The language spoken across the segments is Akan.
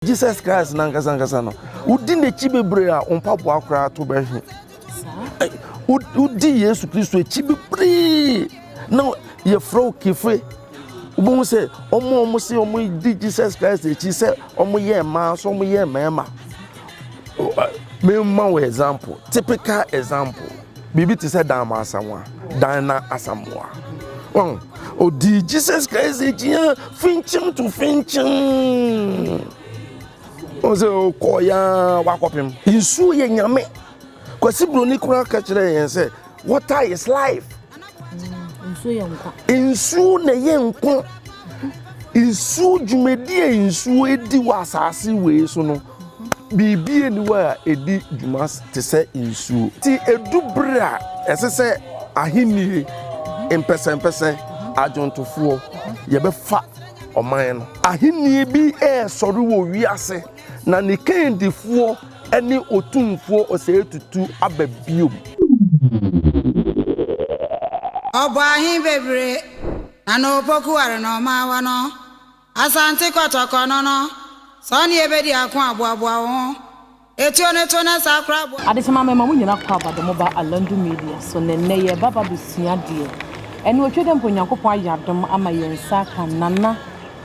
Jesus Christ nankasa ankasa no, wodi n'akyi bebree a, wo mpaboa koraa to bɛhwe. Wodi Yesu Kristo akyi bebree na yɛfrɛ wo kefe. Wobɛhu sɛ ɔmo a ɔmo se ɔmo di Jesus Christ akyi sɛ ɔmo yɛ mmaa so ɔmo yɛ mmarima. Memma wo example, typical example. Biribi te sɛ Dan Asamoah, Dan na Asamoah. Wɔn odi Jesus Christ akyi a finkyim to finkyim. Wɔn sɛ ɔkɔ ya wakɔpem. Nsuo yɛ nyame. Kwasi Broni koraa ka kyerɛ yɛn sɛ water is life. Nsuo yɛ nkwa. Nsuo na ɛyɛ nkwa. Nsuo dwumadi a nsuo edi wɔ asase wei so no, biribi eni hɔ a edi dwuma te sɛ nsuo. Ti edu bere a ɛsɛ sɛ ahennie mpɛsɛmpɛsɛ adwontofoɔ yɛbɛfa ɔman no. Ahennie bi ɛɛsɔre wɔ wiase na ne kandifoɔ ne otumfoɔ Osei Tutu aba biom. Ɔbɔ ahe bebree na na opoku ware na ɔmaawa no Asante kɔtɔkɔ no no sɛ ɔne ebedi ako aboaboa wo ho etuo ne to ne saa kora aboa. Adekyema mɛma mo nyina kɔ aba de mo ba Alandu Media so na nnɛ yɛreba ba besua adeɛ. Ɛne otwa dɛ mpo Onyankopɔn ayɛ adom ama yɛn nsa aka Nana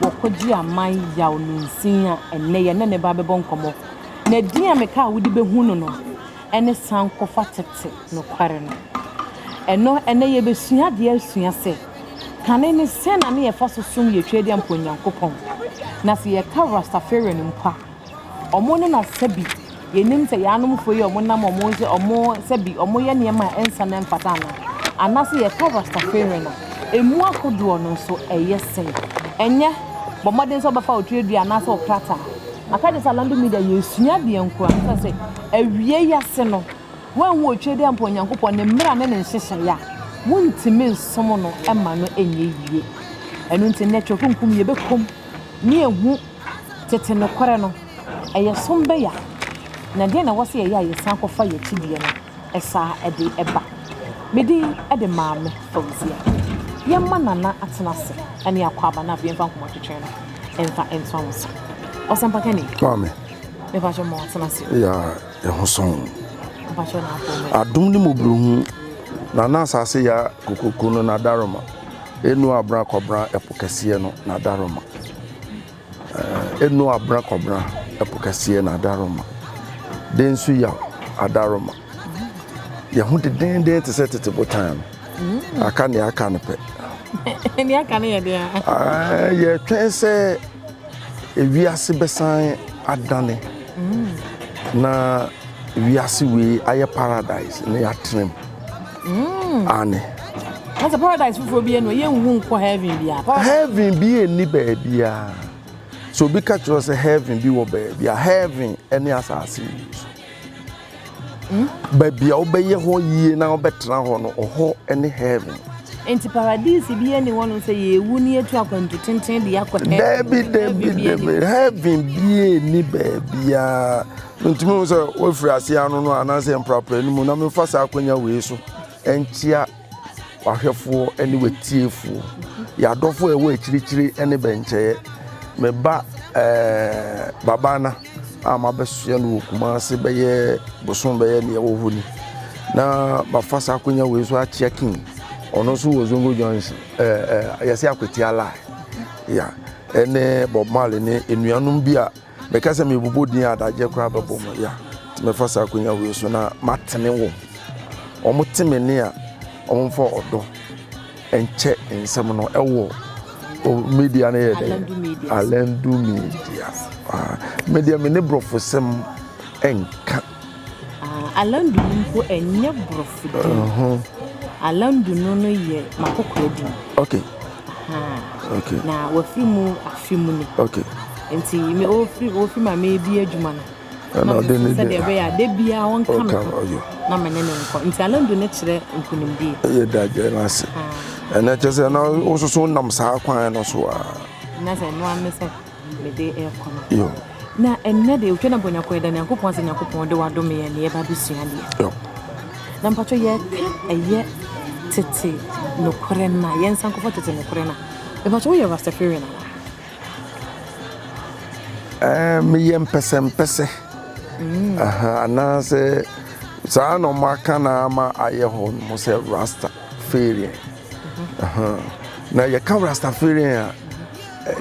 Wɔkɔgye Aman Yaw Nonsin a ɛnnɛ yɛne no ba bɛbɔ nkɔmmɔ. Na din a meka a wode bɛhu no no ɛne Sankɔfa Tete Nokware no. Ɛno ɛnnɛ yɛbɛsua adeɛ asua sɛ kane ne sɛn na ne yɛfa so som yɛ Tweaduampɔ Onyankopɔn. Na sɛ yɛka Rastafarian mpo a, ɔmo ne na sɛbi yɛnim sɛ yɛanomfoɔ yi a ɔmo nam ɔmo sɛ ɔmo sɛbi ɔmo yɛ nneɛma a ɛnsa na ɛmfata anaa. Anaasɛ yɛka Rastafarian a, emu ahodoɔ no nso ɛyɛ sɛn. Ɛnyɛ bɔ mmɔden sɛ wobɛfa wo twerɛdua anaasɛ wo krataa. Aka kyerɛ sɛ Alandu Media yɛsua adeɛ nko a sɛ sɛ awie yi ase no woanhu Otweaduampɔ Onyankopɔn ne mmara ne ne nhyehyɛeɛ a wontumi nsom no ma no ɛnyɛ yie. Ɛno nti nnɛ Twerɛ Kronkron mu yɛbɛkɔm ne yɛhu tete nokorɛ no ɛyɛ som bɛya na deɛ na ɛwɔ sɛ yɛyɛ a yɛsan kɔfa yɛn akyideɛ no ɛsaa ɛde ɛba. Me din ɛde Maame Fauzia. Yɛmma Nana atena ase ɛne akɔ aba na afei yɛmfa nkɔmmɔ twetwe no ɛmfa ntoa wo so. Ɔsɛmpakani. Maame. Mepa kyɛ ma watena ase. Ya ɛho sɔn. Mepa kyɛ na apɔ mɛ. Adom ne mmɔborɔhu na na asase ya kokoko no na daroma. Enu abra kɔbra ɛpo kɛseɛ no na daroma. Enu abra kɔbra ɛpo kɛseɛ na daroma. Densu yaw adaroma. Yɛn ho dedenden te sɛ tete botan no. Aka nea aka no pɛ. Nea aka no yɛ deɛ. Yɛtwɛn sɛ ewiase bɛsan adane na wiase wei ayɛ paradise na yɛatena mu. Ane. Na sɛ paradise foforɔ bi ɛno yɛnwu nkɔ heaven bia. Heaven bi ɛnni baabiara. So obi ka kyerɛ sɛ heaven bi wɔ baabi a heaven ɛne asase yi so. Baabi a wobɛyɛ hɔ yie na wobɛtena hɔ no ɔhɔ ne heaven. Nti paradise bi ɛni hɔ no sɛ yɛwu ne yɛtu akwantu tenten de akɔ heaven. Dabi dabi dabi heaven bi ɛnni baabiara. Ntumi hu sɛ wafiri ase ano no anaasɛ mprapra no mu na memfa saa akonnwa wei so nkyia wahwɛfoɔ ne watiefoɔ. Yɛadɔfoɔ a ɛwɔ akyirikyiri ne bɛnkyɛeɛ. Meba Babana a mabɛsoɛ no wɔ Kumase bɛyɛ bosom bɛyɛ neɛ ɛwɔ hɔ ni. Na mafa saa akonnwa wei so akyia King. Ɔno nso wɔ Zongo Junction. Yɛsɛ Akwatia Line. Ya ɛne Bob Marley ne nnuanom bi a meka sɛ mebobɔ din a adagyeɛ koraa bɛbɔ mu. Ya nti mɛfa saa akonnwa wei so na matene wɔn. Wɔn te me nne a wɔmfa ɔdɔ nkyɛ nsɛm no ɛwɔ media no yɛ dɛ Alandu Media. Media me ne borɔfo sɛm ɛnka. Alandu no mpo ɛnyɛ borɔfo din. Alandu no no yɛ m'akɔkora din. Okay. Okay. Na wafiri mu afe mu ni. Okay. Nti me ofiri ofiri ma me bi adwuma no. Ɛna ɔde ne de. Sɛdeɛ ɛbɛyɛ a da biara ɔnka me ho na me ne ne nkɔ. Nti Alandu no kyerɛ nkonimdie. Ɛyɛ da gye no ase. Ɛnɛ kyerɛ sɛ na wososo nam saa kwan no so a. Na sɛ ɛno ano sɛ mede ɛkɔ no. Yo. Na ɛnnɛ de otwa na bɔ Nyankopɔn yɛda Nyankopɔn sɛ Nyankopɔn de wadome yɛn na yɛba abɛsua adeɛ. Yo. Na mpatwɔ yɛka ɛyɛ tete nokorɛ no a yɛnsa nkɔfa tete nokorɛ no a mpatwɔ woyɛ Rastafarian anaa? Ɛɛ, meyɛ mpɛsɛmpɛsɛ. Mm. Anaasɛ saa na wɔn aka na ama ayɛ hɔ nom sɛ Rastafarian. Mhm. Na yɛka Rastafarian a,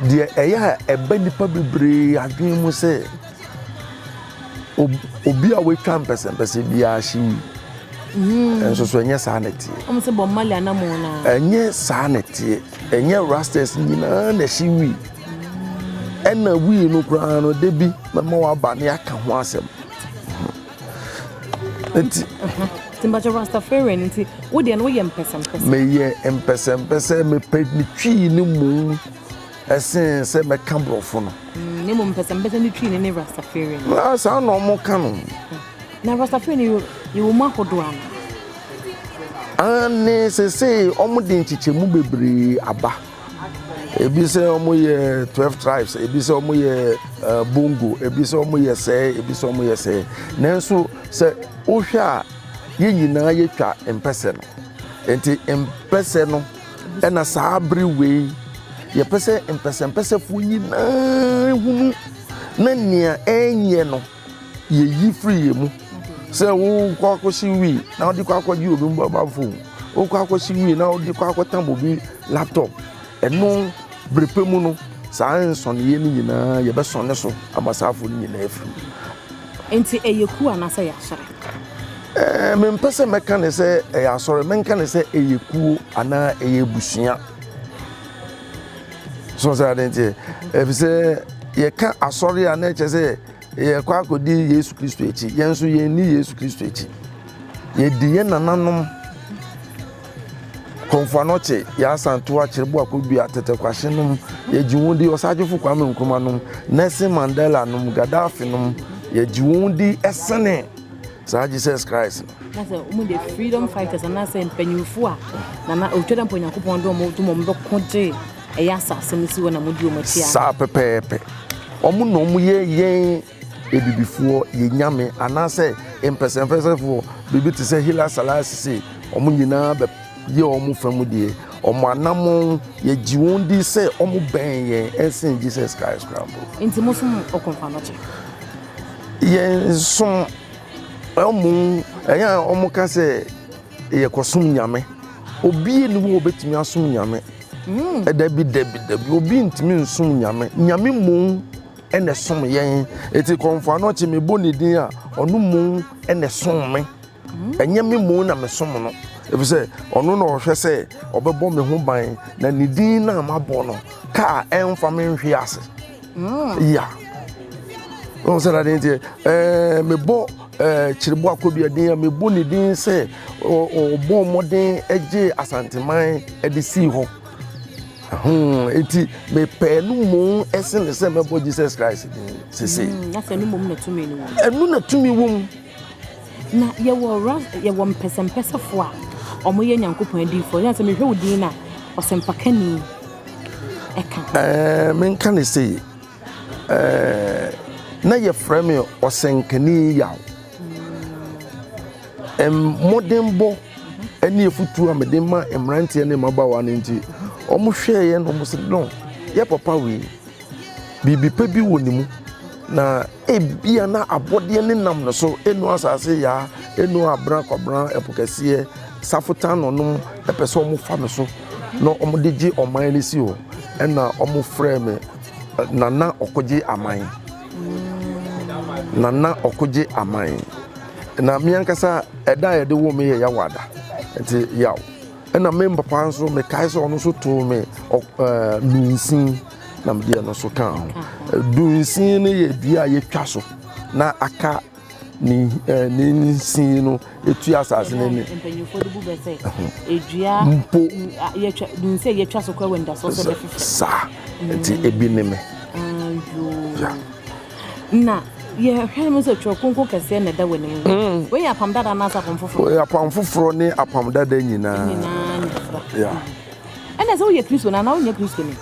deɛ ɛyɛ a ɛba nnipa bebree adwene mu sɛ obi a watwa mpɛsɛmpɛsɛ biara hye wi. Mm. Nso so ɛnyɛ saa na ɛteɛ. Wɔn sɛ Bob Marley anamɔ na. Ɛnyɛ saa na ɛteɛ. Ɛnyɛ Rastas nyinaa na ɛhye wi. Ɛna wii no koraa no da bi mɛma waba ne aka ho asɛm. Nti. Nti mpakyɛ Rastafarian nti wo deɛ no woyɛ mpɛsɛmpɛsɛ. Meyɛ mpɛsɛmpɛsɛ mepɛ ne twii no mu ɛsen sɛ mɛka borɔfo no. Mm, ne mmom mpɛsɛmpɛsɛ ne twii no ne Rastafarian. Ah, saa na ɔmo ka no. Na Rastafarian yɛ yɛwɔ mu ahodoɔ ana? Aane, sesei ɔmo de nkyekyɛmu bebree aba. Ebi sɛ ɔmo yɛ 12 tribes, ebi sɛ ɔmo yɛ eh, bongo, ebi sɛ ɔmo yɛ sɛɛ, ebi sɛ ɔmo yɛ sɛɛ. Nanso sɛ wohwɛ a yɛn nyinaa yɛtwa mpɛsɛ no. Nti mpɛsɛ no ɛna saa bere wei yɛpɛ sɛ mpɛsɛmpɛsɛfoɔ nyinaa hunu na nea ɛnyɛ no yɛyi firi yɛn mu sɛ wokɔ akɔhye wii na wode kɔ akɔgye obi mobile phone wokɔ akɔhye wii na wode kɔ akɔtam obi laptop ɛno bere pɛ mu no saa nsɔneeɛ no nyinaa yɛbɛsɔne so ama saa afo no nyinaa afiri mu. Nti ɛyɛ kuo anaasɛ ɛyɛ asɔre? Ɛɛ mempɛ sɛ mɛka ne sɛ ɛyɛ asɔre menka ne sɛ ɛyɛ kuo anaa ɛyɛ abusua. So sɛ ade nti efisɛ yɛka asɔre a na ɛkyɛ sɛ yɛkɔ akɔdi Yesu Kristo akyi. Yɛn nso yɛnni Yesu Kristo akyi. Yɛdi yɛn nananom Kɔmfo Anɔkye, Yaa Asantewaa, Kyerebo Akodua, Tete Kwahye nom, yɛgye wɔn di, Ɔsagyefo Kwame Nkrumah nom, Nelson Mandela nom, Gaddafi nom, yɛgye wɔn di sene saa Jesus Christ no. Na sɛ wɔn de freedom fighters anaasɛ mpanyinfo a nana otwa dɛ mpo Onyankopɔn de wɔn de wɔn bɛko gye ɛyɛ asase no si hɔ na wɔdi wɔn akyi a. Saa pɛpɛɛpɛ. Wɔn na wɔyɛ yɛn abibifoɔ, yɛn nyame anaasɛ mpɛsɛmpɛsɛfoɔ, biribi te sɛ Haile Selassie sei, wɔn nyinaa bɛ yɛ wɔn fa mu deɛ, wɔn anammɔn, yɛgye wɔn di sɛ wɔn bɛn yɛn ɛsen Jesus Christ koraa mpo. Nti mosom Ɔkɔmfo Anɔkye? Yɛn som Wɔn, ɛyɛ a wɔka sɛ yɛkɔsom Nyame. Obi nni hɔ a obetumi asom Nyame. Mm. Dabi, dabi, dabi. Obi ntumi nsom Nyame. Nyame mmom na ɛsom yɛn. Eti kɔmfo anɔkye mebɔ ne din a, ɔno mmom na ɛsom me. Mm. Ɛnyɛ me mmom na mesom no. Efisɛ ɔno na ɔhwɛ sɛ ɔbɛbɔ me ho ban na ne din no a mabɔ no, kaa ɛmfa me nhwe ase. Ya. Wɔn sɛ dade nti ɛɛ mebɔ ɛɛ kyerebo akɔdua din a mebɔ ne din sɛ ɔbɔ mmɔden gye asanteman de sii hɔ. Hmm, eti mepɛɛ no mu ɛsen sɛ mɛbɔ Jesus Christ din sese. Hmm, na sɛ ɛno mmom na tumi no wɔ mu. Ɛno na tumi wɔ mu. Na yɛwɔ ra yɛwɔ mpɛsɛmpɛsɛfoɔ a wɔyɛ Nyankopɔn adiyifoɔ. Yɛn sɛ mehwɛ wo din no a, ɔsɛmpakani. ɛka ho? Ɛɛ, menka ne sei, ɛɛ, na yɛfrɛ me ɔsɛnkani yaw. Mmɔdenbɔ ne afutuo a mede ma mmeranteɛ ne mmabaawa no nti, wɔhwɛeɛ na wɔsɛ no, yɛ papa wei, biribi pa bi wɔ ne mu. Na ebia na abɔdeɛ ne nam no so, ɛnu asase yaa, ɛnu abena kwabena ɛpo kɛseɛ, safotan na ɔnom ɛpɛ sɛ wɔfa me so na wɔde gye ɔman no si hɔ. Ɛna wɔfrɛɛ me Nana Ɔkogye Aman. Nana Ɔkogye Aman. Na me ankasa ɛda a yɛde woo me yɛ Yawada, nti Yaw. Ɛna me papa nso mekae sɛ ɔno nso too me Nunsin na mede ɛno nso kaa ho. Dunsin no yɛ dua a yɛtwa so na aka ne ne nsin no etu asase no ani. Mpanyinfoɔ de bu bɛ sɛ edua mpo yɛtwa dunsin yɛtwa so kora wɔ ndasoɔ sɛ bɛfefɛ. Saa nti ebi ne me. Na yɛhwɛ mu sɛ twerɛ kronkron kɛseɛ na ɛda w'anim. Mm. Wei yɛ apam dada anaasɛ apam foforɔ? Wei apam foforɔ ne apam dada nyinaa. Nyinaa na ɛfra. Ɛna sɛ woyɛ Kristo na anaa wonyɛ Kristoni?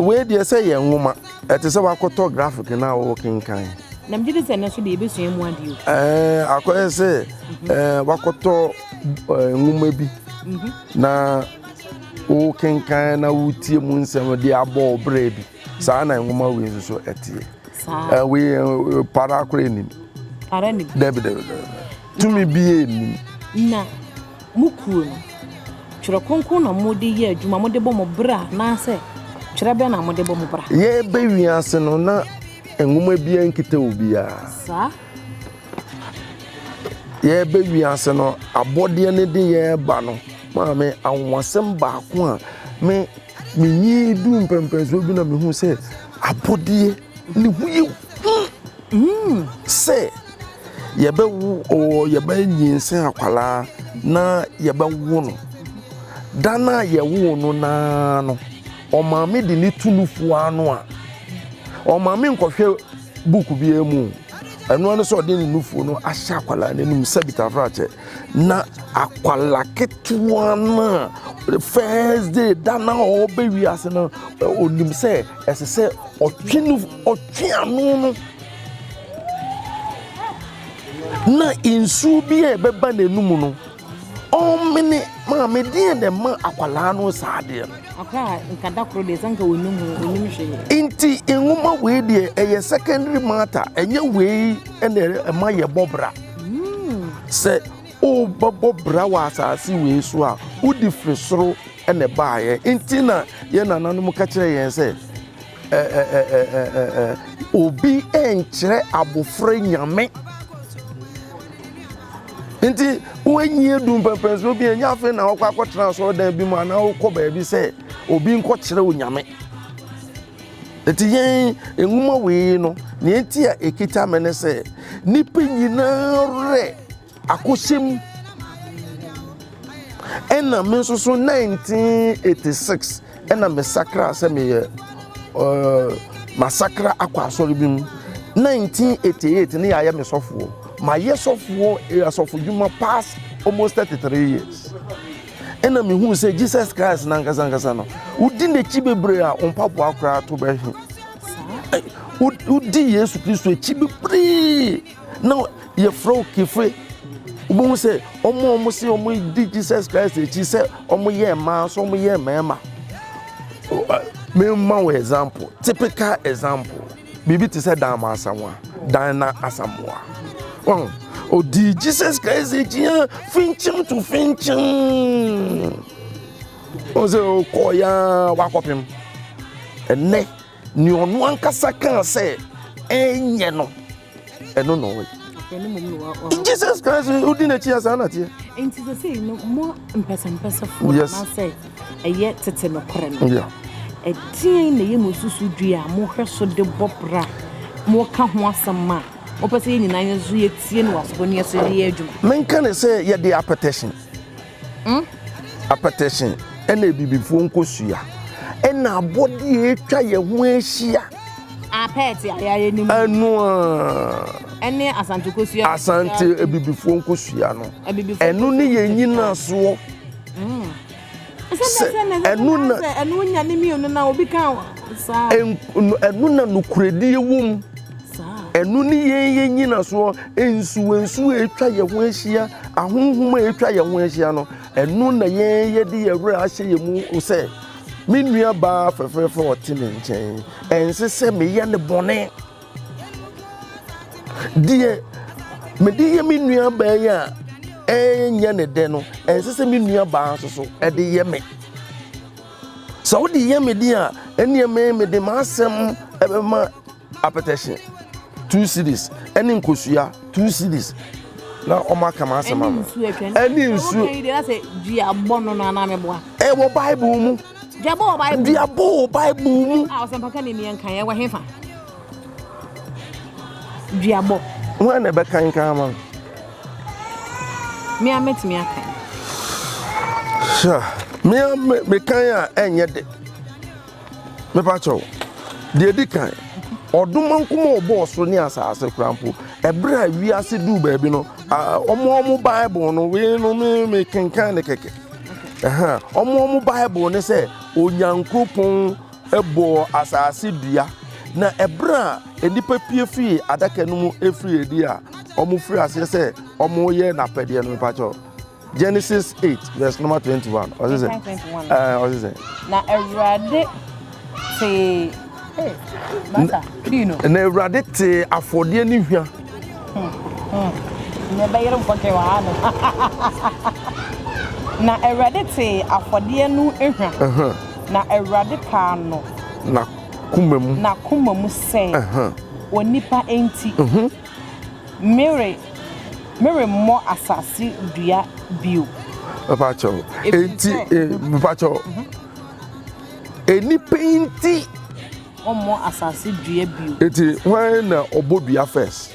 Wei deɛ sɛ yɛ nwoma. Ɛte sɛ wakɔtɔ graphic no a wokenkan. Na megye di sɛ ɛno nso deɛ yɛbɛsua mu adeɛ o. Ɛɛ akɔyɛ sɛ ɛɛ wakɔtɔ nwoma bi na wokenkan na wotie mu nsɛm de abɔ wo berɛ bi. Saa na nwoma wei nso so ɛteɛ. Saa. Wei para koraa nnim. Para nnim. Dabi dabi dabi. Tumi biara nnim. Na mo kuo no, Twerɛ Kronkron na mode yɛ adwuma, mode bɔ mo bra anaasɛ twerɛ bɛn na mode bɔ mo bra? Yɛreba wiase no na nwoma biara nkita obiara. Saa. Yɛreba wiase no, abɔdeɛ no de yɛn ba no, maame, anwonwasɛm baako a me menyi du mpɛmpɛnsoɔ bi na mehu sɛ abɔdeɛ ne ho yɛ hu mm. sɛ yɛbɛwo oo yɛbɛnyinsɛn akwadaa na yɛbɛwo no da no a yɛwoo no naa no ɔmaame de ne tu nufoɔ ano a ɔmaame nkɔhwɛ buku biara mu ɛno ano sɛ ɔde ne nufoɔ no ahyɛ akwadaa no anim sɛ bitafrakyɛ na akwadaa ketewa no a first day da no a ɔbɛ wiase no ɔnim sɛ ɛsɛ sɛ ɔtwe no ɔtwe ano no na nsuo bi a ɛbɛba n'anum no ɔmene maame deɛ na ɛma akwadaa no saa adeɛ no. Akwadaa nka da koro deɛ sanka onim ho onim hwee. Nti nwoma wei deɛ ɛyɛ secondary matter ɛnyɛ wei ɛna ɛma yɛ bɔ bra. Hmm. Sɛ wobɛbɔ bra wɔ asase wei so a wodi firi soro ɛna ɛbaayɛ nti na yɛn nananom ka kyerɛ yɛn sɛ obi nkyerɛ abofra nyame nti woanyi adu mpɛmpɛnsoɔ bi ɛnyɛ afei na wokɔ akɔtena asɔredan bi mu anaa wokɔ baabi sɛ obi nkɔkyerɛ wo nyame nti yɛn nwoma wei no nea nti a ɛkita me ne sɛ nnipa nyinaa werɛ akɔhyɛ mu. Ɛna me nso so 1986 ɛna me sakra sɛ meyɛ ɛɛ masakra akɔ asɔre bi mu. 1988 ne yɛayɛ me sɔfoɔ. Mayɛ sɔfoɔ eh, asɔfo dwuma past almost 33 years. Ɛna mehu sɛ Jesus Christ nankasa ankasa no wodi n'akyi bebree a wo mpaboa koraa to bɛhwe. Wodi Yesu Kristo akyi bebree na yɛfrɛ wo kefe wobɛhu sɛ ɔmo a ɔmo se ɔmo di jesus christ akyi sɛ ɔmo yɛ mmaa so ɔmo yɛ mmarima memma wo example typical example biribi te sɛ dan asamoa dan na asamoa wɔn odi jesus christ akyi a finkyim to finkyim wɔn sɛ ɔkɔɔ ya wakɔpem ɛnɛ nea ɔno ankasa kaa sɛ ɛnyɛ no ɛno na ɔyɛ jesus christ wodi n'akyi a saa na teɛ nti sɛ sei no mo mpɛsɛmpɛsɛfoɔ yes. anaasɛ ɛyɛ tete nokorɛ no yeah. ɛdeɛn na ɛyɛ mo susu dua a mohwɛ so de bɔ bra moka ho asɛm a mopɛ sɛ yɛ nyinaa yɛ nso yɛtie no wɔ asopɔ ne yɛso de yɛ adwuma menka ne sɛ yɛde apɛtɛhyen Apɛtɛhye ɛna abibifoɔ nkosua ɛna abɔdeɛ atwa yɛn ho ahyia. Apɛɛte a yɛayɛ ne mu. Ɛno a. Ɛne asante kosua. Asante abibifoɔ nkosua no. Ɛno ne yɛn nyinasoɔ. Mm. Sɛ ɛno na. Ɛno nya ne mmienu na obi ka saa. Ɛno na nokorɛdie wɔ mu. Ɛno ne yɛn yɛn nyinasoɔ nsuwansuwa a atwa yɛn ho ahyia ahonhom a atwa yɛn ho ahyia no ɛno na yɛn yɛde yɛn werɛ ahyɛ yɛn mu sɛ me nua baa fɛfɛɛfɛ ɔte me nkyɛn ɛnsɛ sɛ meyɛ ne bɔne deɛ mede yɛ me nua baa yi a ɛnyɛ ne dɛ no ɛnsɛ sɛ me nua baa nso so ɛde yɛ me sɛ wode yɛ me deɛ a ɛneɛ me mede m'asɛm ɛbɛma apɛtɛhye two cedis ɛne nkosua two cedis na wɔn aka ma asɛm ama ɛne nsuo ɛwɔ bible mu duabɔ wɔ bible mu duabɔ wɔn na ɛbɛkan kan ama no mmea mɛtumi akan mmea mekan a ɛnyɛ de Mepa kyɛw, deɛ ɛdi kan, ɔdomankoma a ɔbɔɔ soro ne asase koraa mpo, ɛberɛ a wiase duu baabi no, wɔn wɔn Bible no, wei no me me kenkan ne kɛkɛ. Ɛhɛn, wɔn wɔn Bible ne sɛ Onyankopɔn bɔɔ asase dua, na ɛberɛ a nnipa pie firi adaka no mu firi adi a, wɔn firi aseɛ sɛ wɔyɛ n'apɛdeɛ no, mepa kyɛw. Genesis 8 verse number 21. Ɔse sɛ. Ɛɛ ɔse sɛ. Na Awurade tee. Na Awurade tee afɔdeɛ no hwa. Na Awurade tee afɔdeɛ no hwa. Na Awurade kaa no. N'akoma mu. N'akoma mu sɛ, Onipa nti, mere meremmɔ asase dua bio. Mepakyɛw, enti, mepakyɛw, nnipa nti. Ɔmmɔ asase dua bio. Enti hwan na ɔbɔ dua first?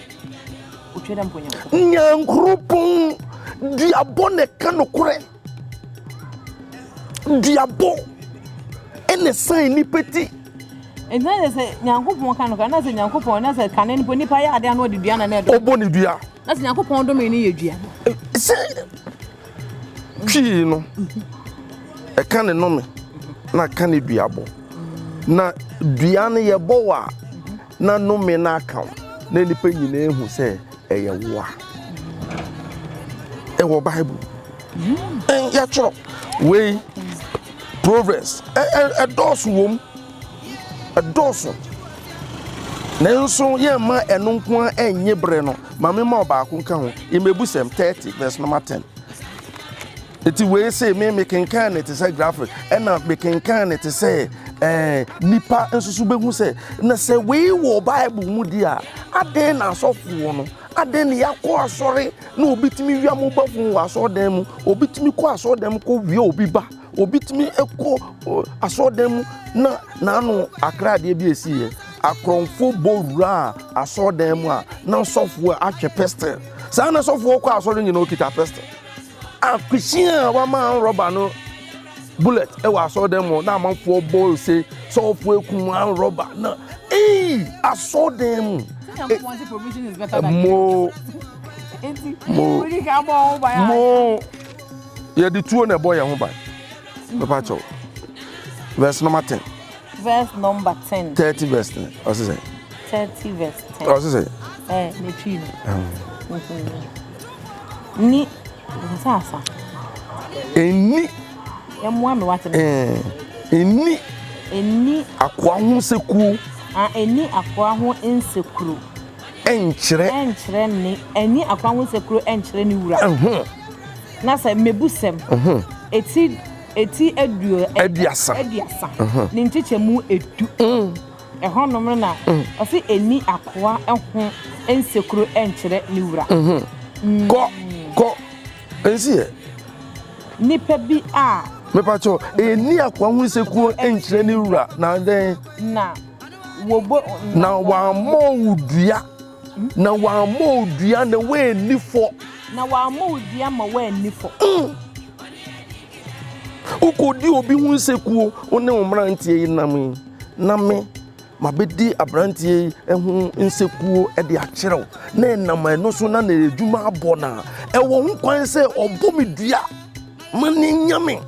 Otwa dɛ mpo Nyankopɔn. Nyankoropɔn duabɔ na ɛka nokorɛ. Duabɔ ɛna ɛsan nnipa ti. Nti na sɛ Nyankopɔn ka nokorɛ na sɛ Nyankopɔn na sɛ kane mpo nipa yɛ adeɛ a na ɔde dua na na ɛdɔ. Ɔbɔ ne dua. Na sɛ Nyankopɔn dome no yɛ dua. Sɛ twii no ɛka ne nome na ka ne duabɔ na dua no yɛbɔ wɔ a na nome no aka wo na nnipa nyinaa ehu sɛ ɛyɛ wo a ɛwɔ bible yɛatwerɛ wei proverbs ɛdɔɔso wom ɛdɔɔso nanso yɛmma ɛno nko ara ɛnnye bere no ma mema ɔbaako nka ho mmebusɛm 30 verse number 10 Eti wei se me mekenkan ne te sɛ graphic ɛna mekenkan ne te sɛ ɛɛ nipa nso so bɛhu sɛ na sɛ wei wɔ bible mu di a adɛn na asɔfoɔ no adɛn na yɛakɔ asɔre na obi tumi wia mobile phone wɔ asɔredan mu obi tumi kɔ asɔredan mu kɔ wia obi ba obi tumi kɔ asɔredan mu na n'ano akradeɛ bi esi yɛ akorɔmfoɔ bɔ wura asɔredan mu a na sɔfoɔ atwe pistol saa na sɔfoɔ kɔ asɔre nyina okita pistol Akwasia a wama rɔba no bullet wɔ asɔredan mu na amanfoɔ bɔ ose sɔfoɔ ekum rɔba na ee asɔredan mu. Mo mo mo yɛde tuo na ɛbɔ yɛn ho ban. Mepa kyɛw. Verse number 10. Verse number 10. 30 verse 10. Ɔse sɛ. 30 verse 10. Ɔse sɛ. Eh, ne twi no. Ni sɛ asa. Ɛnni. Ɛmmoa me wate. Ɛnni. Ɛnni. Akoa ho nsekuro. Ah, ɛnni akoa ho nsekuro. Ɛnkyerɛ. Ɛnkyerɛ ne, ɛnni akoa ho nsekuro ɛnkyerɛ ne wura. Na sɛ mmebusɛm. Eti eti aduo aduasa. Aduasa. Ne nkyekyɛmu edu. Ɛhɔnom no na ɔse ɛnni akoa ho nsekuro nkyerɛ ne wura. Kɔ, kɔ, nsi yɛ. Nipa bi a. Mepakyɛw, ɛnni akoa ho nsekuro nkyerɛ ne wura na dɛn? Na wɔbɔ. Na wammɔ wo dua, na wammɔ wo dua na woanni fɔ. Na wammɔ wo dua ma woanni fɔ. Wokɔdi obi ho nsekuo, wo ne wo mmeranteɛ yi nam yi, na me mabɛdi aberanteɛ yi ho nsekuo de akyerɛ wo, na ɛnam ɛno so na n'adwuma abɔ no a, ɛwɔ ho kwan sɛ ɔbɔ me dua ma ne nya me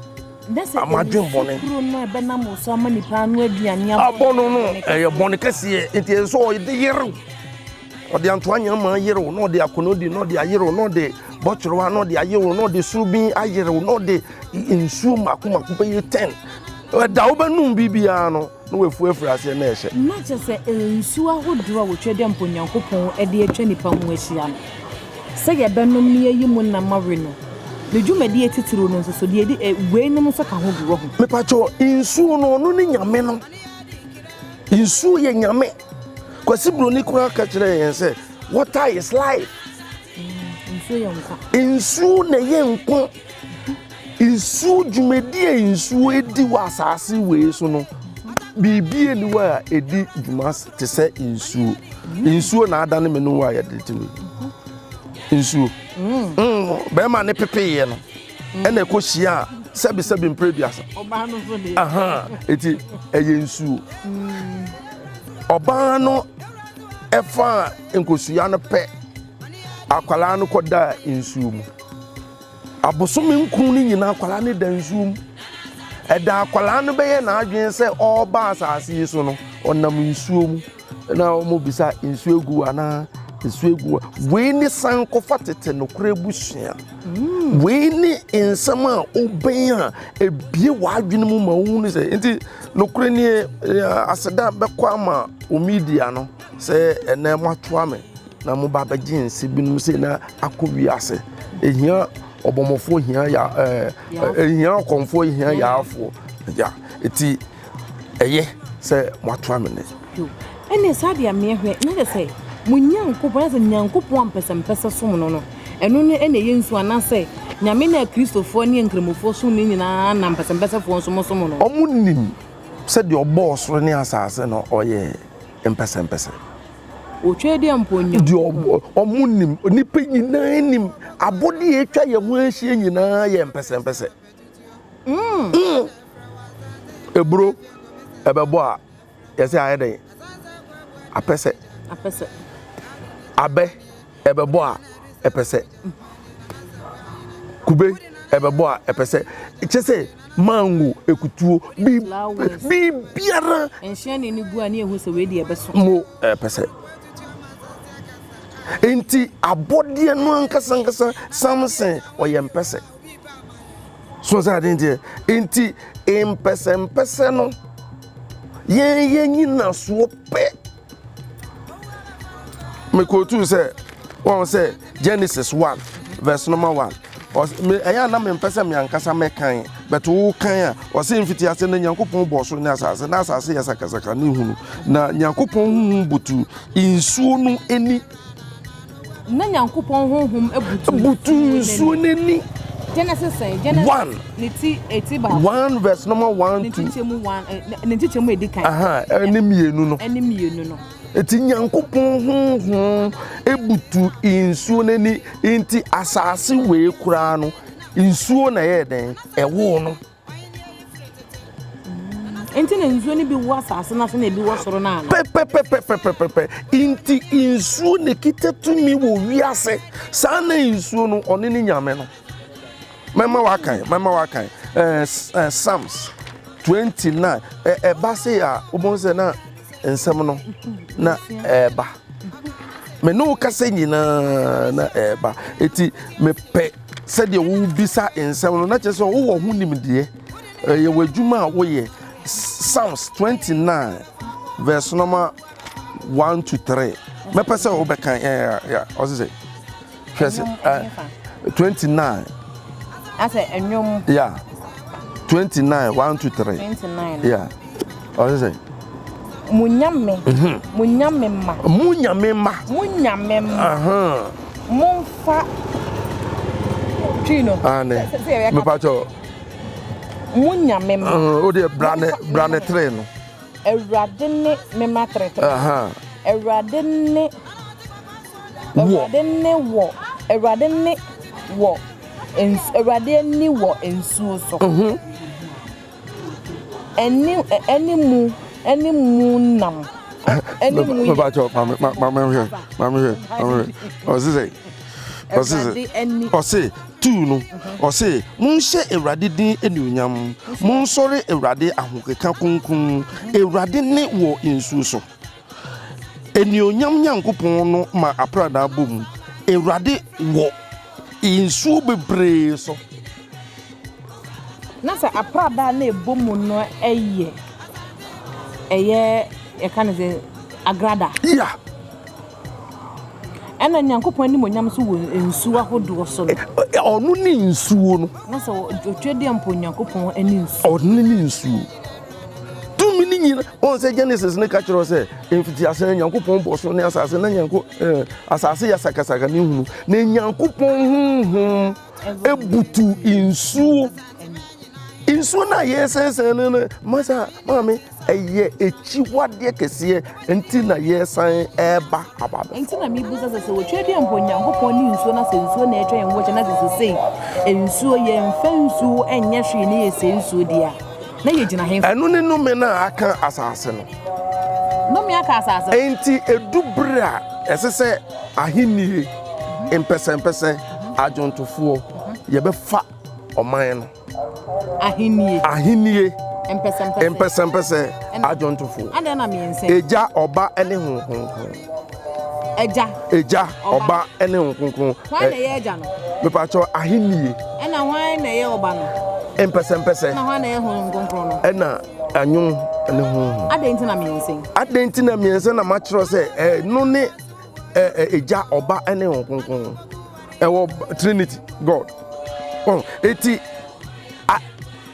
amadwen bɔne. Abɔ no no, ɛyɛ bɔne kɛseɛ, nti ɛsɛ sɛ ɔde yerew. Ɔde antoa nyamaa yerew, na ɔde akonodi na ɔde ayerew, na ɔde bɔtwerewa na ɔde ayerew, na ɔde surubin ayerew, na ɔde nsuo mako mako bɛyɛ ten. Ɛda wobɛnom biribiara no, na wafu afiri aseɛ na ɛhyɛ. Na kyerɛ sɛ nsuo ahodoɔ a wɔtwa dɛ mpo Onyankopɔn de atwa nnipa ho ahyia no, sɛ yɛbɛnom na yɛayi mu nam awe no, ne dwumadie titiriw no nso so, deɛ ɛdi weinom nso ka ho bi wɔ ho. Mepakyɛw, nsuo no, ɔno ne Nyame no. Nsuo yɛ Nyame. Kwasi Broni koraa ka kyerɛɛ yɛn sɛ water is life. Nsuo yɛ nkwa. Nsuo na ɛyɛ nkwa. Nsuo dwumadi a nsuo edi wɔ asase wei so no, biribi ani hɔ a ɛdi dwuma te sɛ nsuo. Nsuo na adane me no a yɛde te wei. Nsuo. Mm. Bɛrima ne pepeeɛ no. ɛna ɛkɔ hyia a sɛbisɛbi mpere aduasa eti ɛyɛ nsuo ɔbaa no ɛfa nkosua no pɛ akwadaa no kɔ da nsuo mu abosome nkron no nyinaa akwadaa no da nsuo mu ɛda akwadaa no bɛyɛ n'adwene sɛ ɔreba asase yi so no ɔnam nsuo mu. Na wɔn bisa nsuo egu anaa? Nsuo egu hɔ. Wei ne san kɔfa tete nokorɛ abusua. Wei ne nsɛm a wobɛn a ebie w'adwene mu ma wohunu sɛ nti nokorɛ nie aseda bɛkɔ ama wo media no sɛ ɛnɛ moatoa me na moba abɛgye nse binom sɛ na akɔ wiase. Ehia ɔbɔmmɔfoɔ hia ya ɛɛ ehia ɔkɔmfoɔ hia yaafoɔ ya eti ɛyɛ sɛ moatoa me nɛ. Yo, ɛnneɛ saa deɛ meɛ hwɛ, na kyerɛ sɛ mo Nyankopɔn, ayɛ sɛ Nyankopɔn a mpɛsɛmpɛsɛ som no no, ɛno no na ɛyɛ nsu anaasɛ Nyame no a Kristofoɔ ne Nkramofoɔ som no nyinaa na mpɛsɛmpɛsɛfoɔ nso mo som no? Wɔn nim sɛ deɛ ɔbɔɔ soro ne asase no ɔyɛ mpɛsɛmpɛsɛ. Otwa deɛ mpo Nyankopɔn. Deɛ ɔbɔ, wɔn nim, nnipa nyinaa nim, abɔdeɛ a atwa yɛn ho ahyia nyinaa yɛ mpɛsɛmpɛsɛ. Mm. Eburo ɛbɛbɔ a yɛsɛ ayɛ dɛn? Apɛsɛ. Apɛsɛ. Abɛ ɛbɛbɔ a ɛpɛsɛ. Kube ɛbɛbɔ a ɛpɛsɛ. Kyɛ sɛ mango, ekutuo, biribiara. Nhyɛn ne ne gu a ne ehu sɛ wei deɛ ɛbɛso. Mo ɛpɛsɛ. Nti abɔdeɛ no ankasa ankasa Samson ɔyɛ mpɛsɛ. So sɛ ade nteɛ nti mpɛsɛmpɛsɛ no yɛn yɛn nyinasoɔ pɛ. Mekootu sɛ wɔn sɛ Genesis 1 verse number 1 ɛyɛ a na mempɛ sɛ me ankasa mɛkan but wo kan a ɔsɛ mfitiase na Nyankopɔn bɔɔ soro ne asase na asase yɛ sakasaka ne hunu na Nyankopɔn honhom butu nsuo no ani. Na Nyankopɔn honhom butu butu nsuo no ani. Genesis sɛn? Genesis 1 ne ti eti baako. 1 verse number 1 Ne 2 nkyekyɛmu 1 ne nkyekyɛmu edi kan. Aha, ɛne mmienu no. Ɛne mmienu no. Eti Nyankopɔn honhom ebutu nsuo no ani nti asase wei koraa no nsuo na ɛyɛ dɛn ɛwoo no. Nti na nsuo no bi wɔ asase no ase na ebi wɔ soro no ana? Pɛpɛpɛpɛpɛpɛ nti nsuo na ekita tumi wɔ wiase saa na nsuo no ɔne ne nyame no. Mɛma wakan mɛma wakan ɛɛ Psalms 29 ɛba se a wobɛhu sɛ na nsɛm no na ɛɛba. Me ne wo kasa nyinaa na ɛɛba. Eti mepɛ sɛdeɛ wobisa nsɛm no na kyerɛ sɛ wowɔ ho nimdeɛ. Ɛyɛ w'adwuma a woyɛ. Psalms 29 verse number 1 to 3. Mɛpɛ sɛ wobɛkan ɛɛ ɔse sɛ hwɛ sɛ 29. Asɛ ɛnwom. Yeah. 29 1 to 3. 29. Yeah. Ɔse sɛ. Mo nyame. Mo nyame ma. Mo nyame ma. Mo nyame ma. Momfa twi no. Ane. Mepacho. Mo nyame ma. O de brane brane tre no. Awurade ne mema tre tre. Awurade ne Awurade ne wɔ Awurade ne wɔ Awurade ani wɔ nsuo so. Ɛne ɛne mu ɛne mu nam. Ɛne mu yɛ. Mepacho maame maame hwɛ maame hwɛ maame hwɛ. Ɔse sɛ ɔse sɛ ɔse tuu no ɔse monhyɛ Awurade din anuonyam monsɔre Awurade ahokeka kronkron Awurade ne wɔ nsuo so. Anuonyam Nyankopɔn no ma apradaa bɔ mu Awurade wɔ nsuo bebree so. Na sɛ apradaa na ɛbɔ mu no ɛyɛ ɛyɛ yɛka no sɛ agrada. Yeah. Ɛna Nyankopɔn animuonyam so wɔ nsuo ahodoɔ so no. Ɔno ne nsuo no. Na sɛ otwa deɛ mpo Nyankopɔn ne nsuo. Ɔno ne nsuo. Tumi ne nyina wɔn sɛ Genesis ne ka kyerɛ sɛ mfitiase no Nyankopɔn bɔ soro ne asase na Nyanko asase yɛ sakasaka ne hunu na Nyankopɔn honhom ebutu nsuo. Nsuo no a yɛsɛnsɛn no no masa maame ɛyɛ akyiwadeɛ kɛseɛ nti na yɛsan ɛreba aba. Nti na mebusa sɛ sɛ wɔtwa bi mpo Nyankopɔn ne nsuo na sɛ nsuo na ɛtwa yɛn ho ahyia na sɛ sesei nsuo yɛmfa nsuo ɛnyɛ hwee ne yɛsɛ nsuo deɛ a na yɛgyina he? Ɛno ne nnome no a aka asase no. Nnome aka asase no. Enti edu bere a ɛsɛ sɛ ahenni mpɛsɛmpɛsɛ adwontofoɔ yɛbɛfa ɔman no. Ahenni. Ahenni. Mpɛsɛmpɛsɛ. Mpɛsɛmpɛsɛ adwontofoɔ. Adɛn na mmiɛnsa? Egya, ɔba ne Honhom Kronkron. Agya. Agya, Ɔba, ɛne Honhom Kronkron. Hwan na ɛyɛ Agya no? Mepakyɛw, Ahenni. Ɛna hwan na ɛyɛ Ɔba no? Mpɛsɛmpɛsɛ. Ɛna hwan na ɛyɛ Honhom Kronkron no? Ɛna anwom ne Honhom. Adɛn nti na mmiɛnsa yi? Adɛn nti na mmiɛnsa na makyerɛw sɛ ɛno ne Agya, Ɔba, ɛne Honhom Kronkron. Ɛwɔ Trinity, God. Eti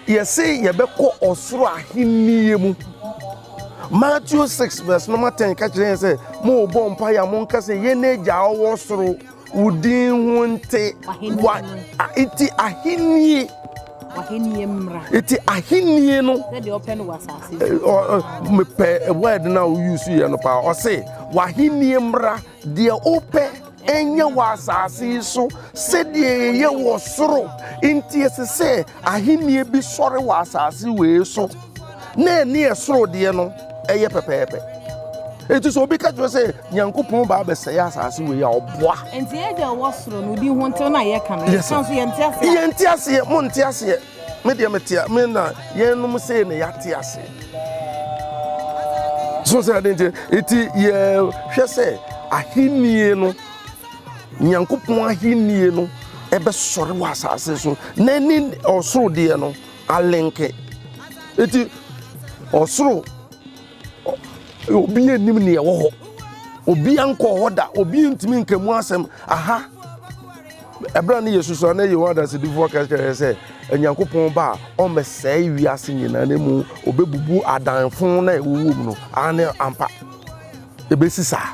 yɛse yɛbɛkɔ ɔsoro ahenni mu. Matthew 6 verse number 10 ka kyerɛ yɛn sɛ, Morebɔ mpaeɛ a monka sɛ, Yɛn Agya a ɔwɔ soro, wo din ho nte. Wa, nti ahennie. W'ahennie mmra. Nti ahennie no. Sɛdeɛ ɔpɛ no wɔ asase so. Mepɛ word no a wouse yɛ no paa. Ɔse, w'ahennie mmra. Deɛ wopɛ nyɛ wɔ asase yi so sɛdeɛ ɛyɛ wɔ soro. Nti ɛsɛ sɛ ahennie bi sɔre wɔ asase wei so na ɛne ɛsoro deɛ no ɛyɛ pɛpɛɛpɛ. Enti sɛ obi ka kyerɛ sɛ Nyankopɔn ba abɛsɛe asase wei a ɔboa. Nti Agya ɔwɔ soro no din ho ntew no a yɛka no, yɛka nso yɛnte aseɛ. Yɛnte aseɛ, monte aseɛ. Me deɛ mete me na yɛnom sei na yɛate ase. So sɛ ade nti nti yɛhwɛ sɛ ahennie no Nyankopɔn ahennie no ɛbɛsɔre wɔ asase so na ɛne ɔsoro deɛ no alenke. Nti ɔsoro obi anim nea ɛwɔ hɔ obi ankɔ hɔ da obi ntumi nka mu asɛm aha ɛberɛ a ne yɛ susua na Yehowa Adansedifoɔ ka kyerɛ sɛ Onyankopɔn ba a ɔmmɛsɛe wiase nyinaa na mu ɔbɛbubu adanfo na ɛwowɔ mu no ane ampa ɛbɛsi saa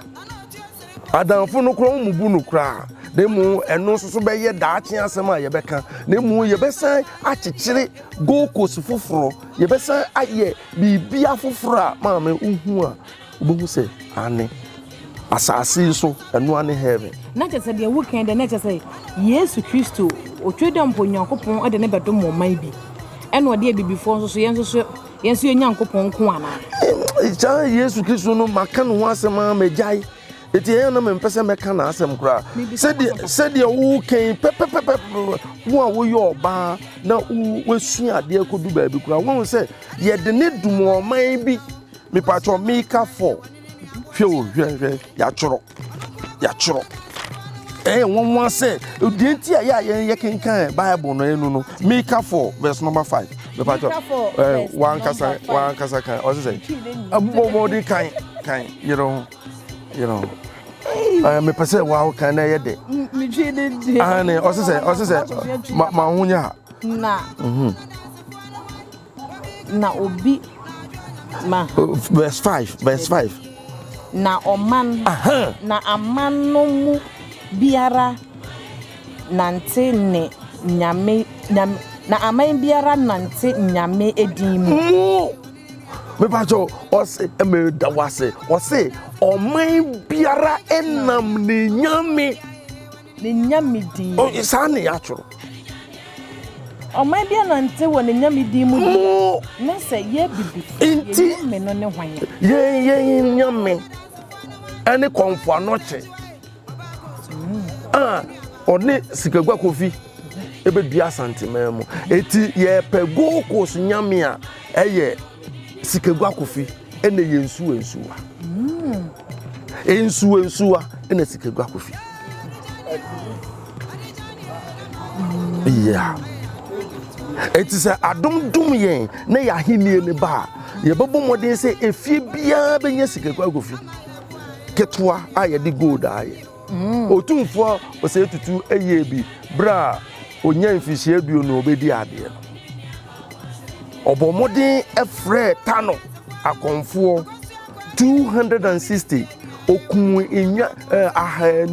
adanfo no koraa wɔmmubu no koraa na mmom ɛno nso so bɛyɛ daakye asɛm a yɛbɛka na mmom yɛbɛsan akyekyere Gold Coast foforɔ yɛbɛsan ayɛ Biribi afoforo a maame wohu a wobɛhu sɛ aane, asase yi so ɛno ara ne heaven. Na kyerɛ sɛ deɛ woka yi deɛ na kyerɛ sɛ Yesu Kristo otwe dɛ mpo Onyankopɔn de ne bɛdom ɔman bi ɛna ɔde abibifoɔ nso so yɛn nso so yɛn nso yɛ Nyankopɔn nko anaa? Saa Yesu Kristo no maka ne ho asɛm ara magyae. Eti ɛyɛ na mempɛ sɛ mɛka n'asɛm koraa. Sɛdeɛ sɛdeɛ woka yi pɛpɛpɛpɛ wo a woyɛ ɔbaa na woasua adeɛ kɔdu baabi koraa wohu sɛ yɛde ne dum ɔman bi mepatwɔ mika fɔ hwɛ o hwɛ hwɛ yɛatwerɛ yɛatwerɛ ɛyɛ nwanwa sɛ deɛ nti a yɛ a yɛn yɛ kenkan bible no ɛnu no mika 4 verse number 5 mepatwɔ ɛɛ wankasa wankasa kan ɔsɛ sɛ ɛbɔ kan kan yerɛ ho you know eh, mepɛ sɛ wawo kan na ɛyɛ dɛ ane ɔse sɛ ɔse sɛ ma ma ho nyɛ ha na mhm. na obi ma oh, verse 5 verse 5 na ɔman na aman no mu biara nante ne nyame nyame na aman biara nante nyame edin mu mepakyɛw ɔse meda wase ɔse ɔman biara ɛnam ne nyame ne nyame din saa ne yɛatwerɛ ɔman biara nante wɔ ne nyame din mu mo na sɛ yɛ bibifo nti yɛn nyame no ne hwan yɛn yɛn nyame ɛne kɔmfo anɔkye a ɔne Sikagua Kofi ɛbɛdua Asanteman mu. Eti yɛpɛ Gold Coast nyame a ɛyɛ Sikagua Kofi ɛna yɛ nsuwa nsuwa. Nsuwa nsuwa ɛna Sikagua Kofi. Yeah. Eti sɛ adom dom yɛn na yɛ ahenni ne ba a yɛbɛbɔ mmɔden sɛ efie biara bɛnya Sikagua Kofi. ketewa a yɛde gold ayɛ. Mm. Otumfoɔ Osei Tutu yɛɛ bi berɛ a ɔnya mfirihyia aduonu ɔbɛdi adeɛ no. Ɔbɔ mmɔden frɛɛ Tano akɔmfoɔ 260 ɔkum nnwa eh,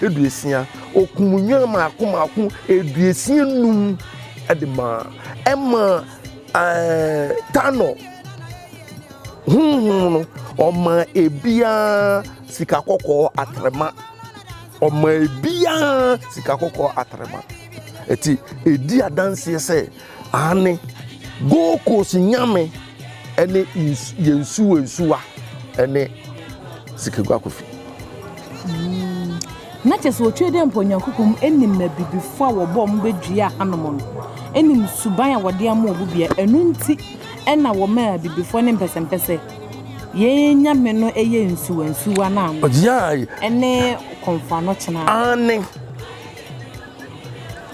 260 ɔkum nnwa mmaako mmaako 65 de maa ɛma eh, Tano Honhom no, ɔmaa ebiara sika kɔkɔɔ atrema. Ɔmaa ebiara sika kɔkɔɔ atrema. Eti edi adanseɛ sɛ aane Gold Coast nyame ɛne yɛn nsuwa nsuwa ɛne Sikagua Kofi. Mm. Na kyerɛ sɛ otwa dɛ mpo Onyankopɔn nim abibifo a wɔbɔ wɔn bɛdua hanom no, nim suban a wɔde ama wɔn bia. Ɛno nti ɛna wɔmaa abibifoɔ ne mpɛsɛmpɛsɛ. Yɛn Nyame no yɛ nsuwansuwa no ano. Ɛne kɔmfoanokyena. Aane.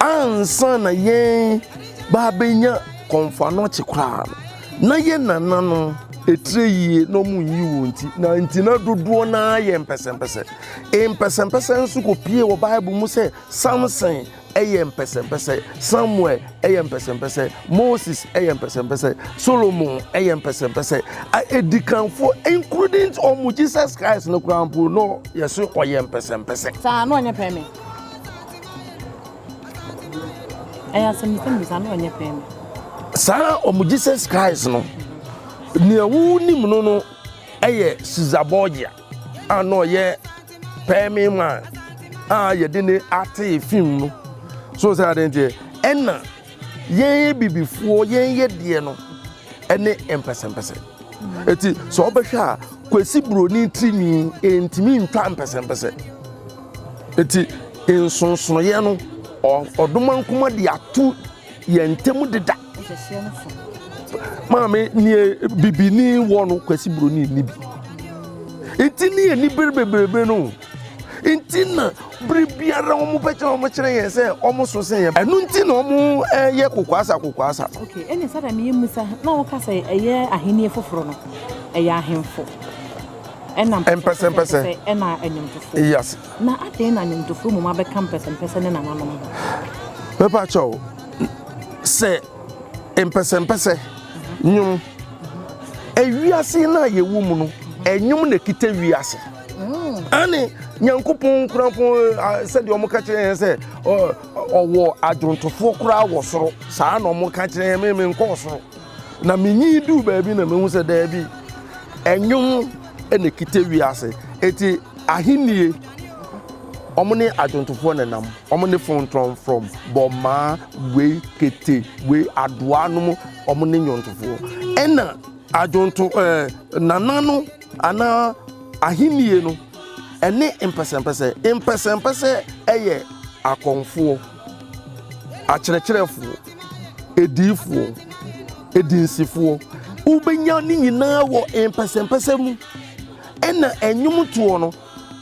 Ansa na yɛn ba abɛnya kɔmfoanɔkye koraa no, na yɛn nananom etire yie na wɔn nyi wɔn ti, na nti na dodoɔ no ara yɛ mpɛsɛmpɛsɛ. Mpɛsɛmpɛsɛ nso kɔpie wɔ Bible mu sɛ Samson yɛ mpɛsɛmpɛsɛ, Samuel yɛ mpɛsɛmpɛsɛ, Moses yɛ mpɛsɛmpɛsɛ, Solomon yɛ mpɛsɛmpɛsɛ. Adikanfoɔ including wɔn Jesus Christ no koraa mpo no yɛso ɔyɛ mpɛsɛmpɛsɛ. Saa na ɔnyɛ pɛɛ me. Ɛyɛ asɛm bisa na ɔnyɛ pɛɛ me. Saa wɔn Jesus Christ no, nea wonim no no yɛ Caesar Borgia a na ɔyɛ pɛɛme man a yɛde ne atee fim no so sɛ ade nteɛ ɛna yɛn bibifoɔ yɛn yɛ deɛ no ɛne mpɛsɛmpɛsɛ eti sɛ ɔbɛhwɛ a Kwesi Buroni tirinwi ntumi ntwa mpɛsɛmpɛsɛ eti nsonsonoeɛ no ɔdomankoma de ato yɛn ntam deda. Maame nea bibini wɔ no Kwasi Buroni nni bi. Nti ne yɛn ni bere bebrebe no. Nti na bere biara wɔn pɛ kyerɛ wɔn kyerɛ yɛn sɛ wɔn so sɛ yɛn. Ɛno nti na wɔn yɛ kokoasa kokoasa. Okay, ɛne sɛ dɛm yɛ musa na wɔka sɛ ɛyɛ ahenni foforɔ no ɛyɛ ahemfo ɛna mpɛsɛmpɛsɛ ɛna ɛnwomtofoɔ. Yes. Na adɛn na nnwomtofoɔ mmom abɛka mpɛsɛmpɛsɛ ne nananom ho? Mepa kyɛw, sɛ mpɛsɛmpɛsɛ nnwom, ewiase no a yɛwɔ mu no, ɛnwom na ɛkita wiase. Ane Nyankopɔn korampɔn sɛdeɛ wɔn ka kyerɛ yɛn sɛ ɔwɔ adwontofoɔ koraa wɔ soro, saa na wɔn ka kyerɛ yɛn, me menkɔɔ soro. Na menyin duu baabi na mehu sɛ daabi, ɛnwom na ɛkita wiase. Eti ahennie, wɔn ne adwontofoɔ na ɛnam, wɔn ne frontɔnfrɔm, bɔmaa, wei, kete, wei, adoa nom, wɔn ne nnwontofoɔ. Ɛna adwonto ɛɛ nana no anaa ahennie no ɛne mpɛsɛmpɛsɛ. Mpɛsɛmpɛsɛ ɛyɛ akɔmfoɔ, akyerɛkyerɛfoɔ, adiyifoɔ, adinsifoɔ. Wobɛnya ne nyinaa wɔ mpɛsɛmpɛsɛ mu. Ɛna ɛnwomtoɔ no,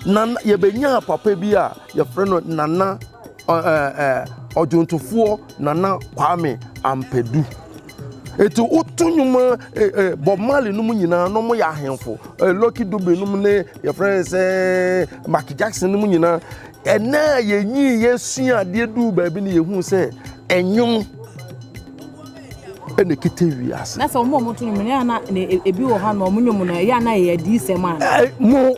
na yɛbɛnyaa papa bi a yɛfrɛ no Nana ɔdwontofoɔ Nana Kwame Ampadu. Eti woto nnwom Bob Marley nom nyinaa no yɛ ahemfo. Lucky Dube nom ne yɛfrɛ no sɛ Michael Jackson nom nyinaa. Ɛnɛ a yɛnyii yɛsua adeɛ duu baabi no yɛhuu sɛ ɛnwom ɛna ɛkita wiase. Na sɛ wɔn a wɔto nnwom no, ɛyɛ a na ebi wɔ hɔ a na wɔn nnwom no ɛyɛ a na ɛyɛ adiyisɛm a. Mo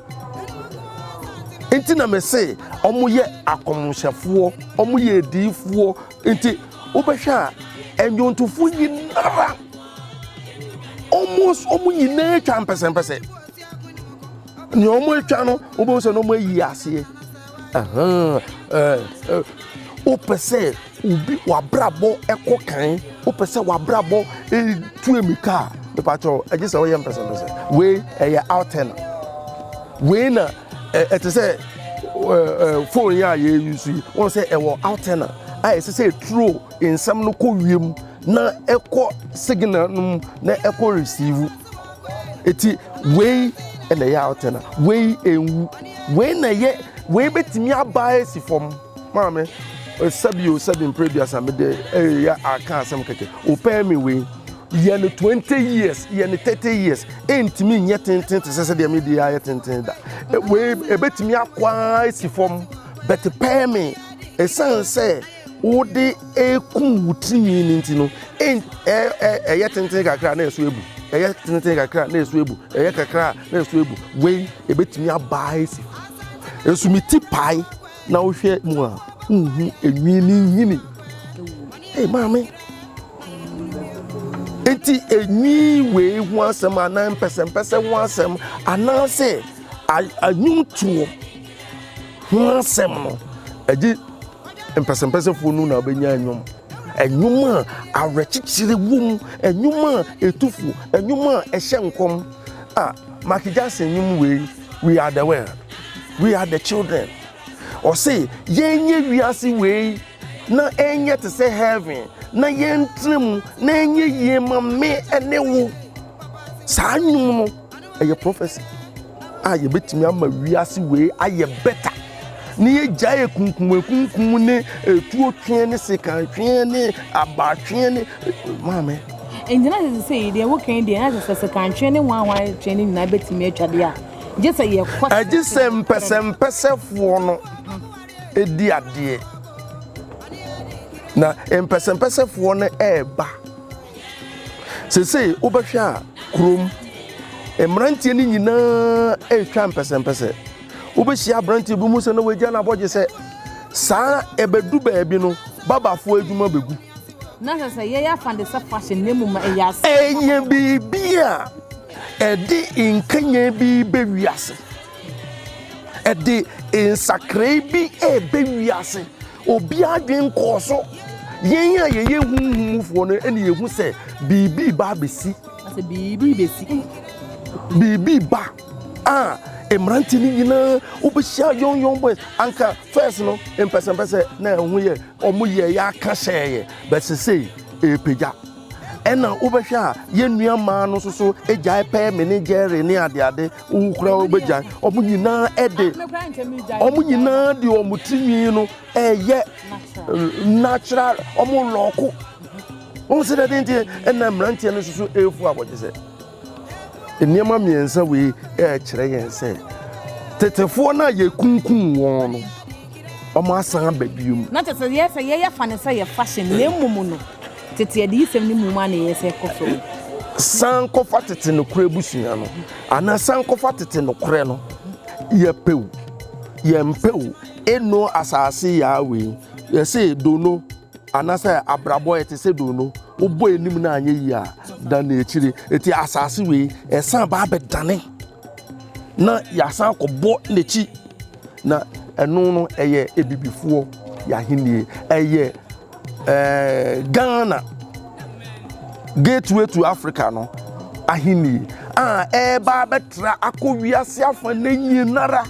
nti na me se wɔn yɛ akɔmhyɛfoɔ, wɔn yɛ adiyifoɔ nti wobɛhwɛ a nnwontofoɔ nyinara almost wɔn nyinaa atwa mpɛsɛmpɛsɛ. Nea wɔn atwa no wobɛhu sɛ na wɔn ayi aseɛ. Wopɛ sɛ obi wabrabɔ ɛkɔ kan, wopɛ sɛ wabrabɔ etu emika a, mepakyɛw ɛgye sɛ woyɛ mpɛsɛmpɛsɛ. Wei ɛyɛ alternate. Wei na ɛte sɛ phone yi a yɛyi so yi, wɔn sɛ ɛwɔ alternate a ɛsɛ sɛ eturo nsɛm no kɔ wiem na ɛkɔ signal no mu na ɛkɔ receive. Eti wei na ɛyɛ alternate, wei enwu, wei na ɛyɛ wei betumi aba esi fam. Maame, sɛbi o sɛbi mpere duasa me de ɛyɛ aka asɛm kɛkɛ. Opɛn mi wei yɛ no 20 years, yɛ no 30 years, ɛntumi nyɛ tenten te sɛ sɛdeɛ me deɛ ayɛ tenten da. Wei ebetumi akɔ ara esi fam, but pɛn mi ɛsiane sɛ wode eku wo tirinwi no nti no, ɛyɛ tenten kakra na ɛso ebu, ɛyɛ tenten kakra na ɛso ebu, ɛyɛ kakra na ɛso ebu. Wei ebetumi aba esi fam. Nso me ti pae na wohwɛ mu a, nhu enwi ne nhini. Ee maame, nti enwi wei ho asɛm anaa mpɛsɛmpɛsɛ ho asɛm anaasɛ anwomtoɔ ho asɛm no, ɛgye mpɛsɛmpɛsɛfoɔ no na wobɛnya nnwom. Nnwom a awerɛkyekyere wɔ mu, nnwom a ɛtu fo, nnwom a ɛhyɛ nkɔm. Ah, Michael Jackson nnwom wei, We are the world, we are the children. Ɔse yɛnyɛ wiase wei na ɛnyɛ te sɛ heaven, na yɛntena mu na ɛnyɛ yie ma me ne wo. Saa nnwom no. Ɛyɛ prophecy a yɛbɛtumi ama wiase wei ayɛ better ne yɛgyae ekunkum ekunkum ne etuo tweɛ ne sekan tweɛ ne abaa tweɛ ne maame. Nti na sɛ sɛ yi deɛ woka yi deɛ na sɛ sɛ sekan tweɛ ne hwan hwan tweɛ ne nyinaa bɛtumi atwa deɛ a gye sɛ yɛkɔ. Ɛgye sɛ mpɛsɛmpɛsɛfoɔ no di adeɛ na mpɛsɛmpɛsɛfoɔ no ɛreba. Seesei wobɛhwɛ a kurom mmeranteɛ no nyinaa retwa mpɛsɛmpɛsɛ. Wobɛhyia aberanteɛ bi mu sɛ na wagya n'abɔgye sɛ saa ɛbɛdu baabi no babafoɔ adwuma bɛgu. Na sɛ sɛ yɛyɛ afa de sɛ fashion na mmom ɛyɛ ase. Ɛyɛ biribi a ɛde nkanyan bi bɛ wiase. Ɛde nsakrae bi ɛbɛ wiase. Obiara adwene nkɔɔ so. Yɛn a yɛyɛ honhom mufoɔ no ɛna yɛhu sɛ biribi reba abɛsi. Asɛ biribi rebɛsi. Biribi reba a mmeranteɛ no nyinaa wobɛhyia young young boys. Anka first no mpɛsɛmpɛsɛ na ɛho yɛ wɔn yɛ yɛ aka hyɛɛ yɛ but sesei ɛrepagya. Ɛna wobɛhwɛ a yɛn nua mmaa no nso so gyae pɛɛ me ne Jerry ne adeade wo koraa wobɛgyae. Wɔn nyinaa ɛde wɔn nyinaa de wɔn tirinwi no ɛyɛ natural wɔn lɔɔko. Wɔn sɛ dɛdɛ nti ɛna mmeranteɛ no nso so ɛrefu abɔgye sɛ nneɛma mmiɛnsa wei ɛrekyerɛ yɛn sɛ tetefoɔ no a yɛkunkum wɔn no wɔn asan aba bio. Na kyerɛ sɛ yɛ sɛ yɛyɛ fa ne sɛ yɛ fashion na mmom no tete adiyisɛm no mmom a na ɛyɛ sɛ ɛkɔ so. San kɔfa tete nokorɛ abusua no anaa san kɔfa tete nokorɛ no yɛpɛ o yɛmpɛ o eno asase yaa wei yɛse dono anaasɛ abrabɔ ɛte sɛ dono wobɔ anim no anyɛ yie a dan akyire eti asase wei ɛsan ba abɛdane na yɛasan akɔbɔ n'akyi na ɛno no ɛyɛ ebibifoɔ yɛahennie ɛyɛ ɛɛ Ghana gateway to Africa no ahennie a ɛreba abɛtra akɔ wiase afa ne nyinara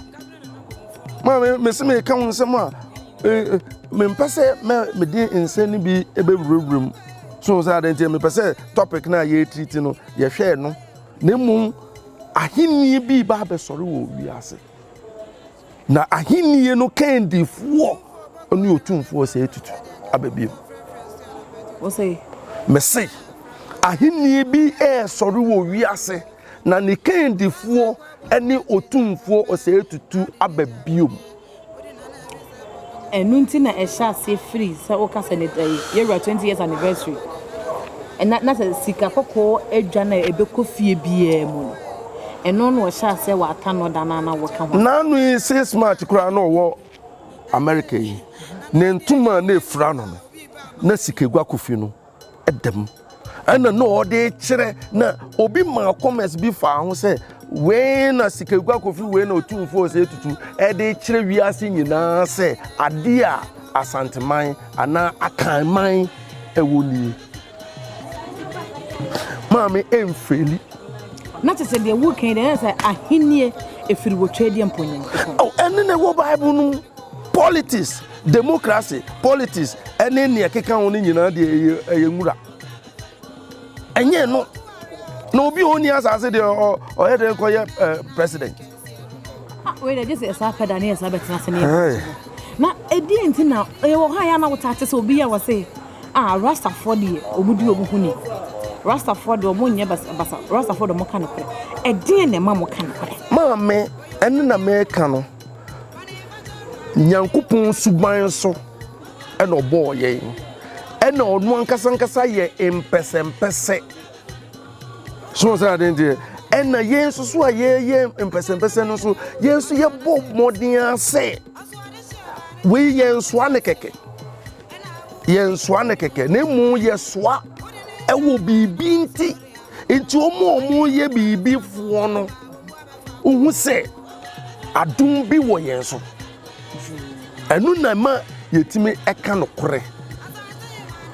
maame mesi meka ho nsɛm a ee mempɛ sɛ mɛ mede nsɛm no bi ɛbɛwurawura mu so sɛ adeɛ nti mepɛ sɛ topic no a yɛretiriti no yɛhwɛɛ no na mmom ahennie bi ba abɛsɔre wɔ wiase na ahennie no kandifoɔ ne otumfoɔ sɛ etutu aba bio. Wose? Mese ahennie bi ɛresɔre wɔ wiase na ne kandifoɔ ne otumfoɔ ɔsɛ etutu aba bio. Ɛno nti na ɛhyɛ aseɛ firi sɛ woka sɛ ne ɛyi yɛwura 20 years anniversary ɛna na sɛ sika kɔkɔɔ adwa no a ɛbɛkɔ fie biara mu no ɛno na ɔhyɛ aseɛ wɔ ata no da no na wɔka ho. N'ano yi 6 March koraa na ɔwɔ America yi ne ntoma a na efura no no na sikagua kofi no da mu ɛna na ɔde kyerɛ na obi maa comments bi faa ho sɛ wei na sikagua kofi wei na otumfoɔ sɛ etutu ɛde kyerɛ wiase nyinaa sɛ adeɛ a Asanteman anaa Akanman ɛwɔ nie maame ɛmfeli. Na kyerɛ sɛ deɛ woka yi deɛ ɛyɛ sɛ ahennie ɛfiri wɔ Twedeɛ mpo Nyankopɔn. Oh, ɛne na ɛwɔ Bible no mu. Politics, democracy, politics ɛne nea ɛkeka ho no nyinaa deɛ ɛyɛ ɛyɛ nwura. Ɛnyɛ no. Na obi a ɔnni asase deɛ ɔyɛ dɛn kɔyɛ eh, president. Ah, wei deɛ gye sɛ yɛsan pɛ da ne yɛsan bɛtena ase ne yɛbɛto Na ɛdeɛ nti na ɛyɛ wɔ hɔ a yɛ a na wotaa te sɛ obi yɛ wɔ se ah rastafoɔ deɛ wɔn di wɔn ho ni rastafoɔ deɛ wɔn nyɛ basa rastafoɔ deɛ wɔn ka nokorɛ ɛdeɛ na ɛma mo ka nokorɛ. Maame ɛne na mɛka no Nyankopɔn suban so ɛna ɔbɔɔ yɛn ɛna ɔno ankasa ankasa yɛ mpɛsɛmpɛsɛ. So sɛ ade nti ɛna yɛn nso so a yɛyɛ mpɛsɛmpɛsɛ no nso yɛn nso yɛbɔ mmɔden ara sɛ wei yɛn nsoa ne kɛkɛ yɛn nsoa ne kɛkɛ na emu yɛsoa ɛwɔ biribi nti nti wɔn a wɔyɛ biribi foɔ no wohu sɛ adom bi wɔ yɛn so ɛno na ɛma yɛtumi ɛka nokorɛ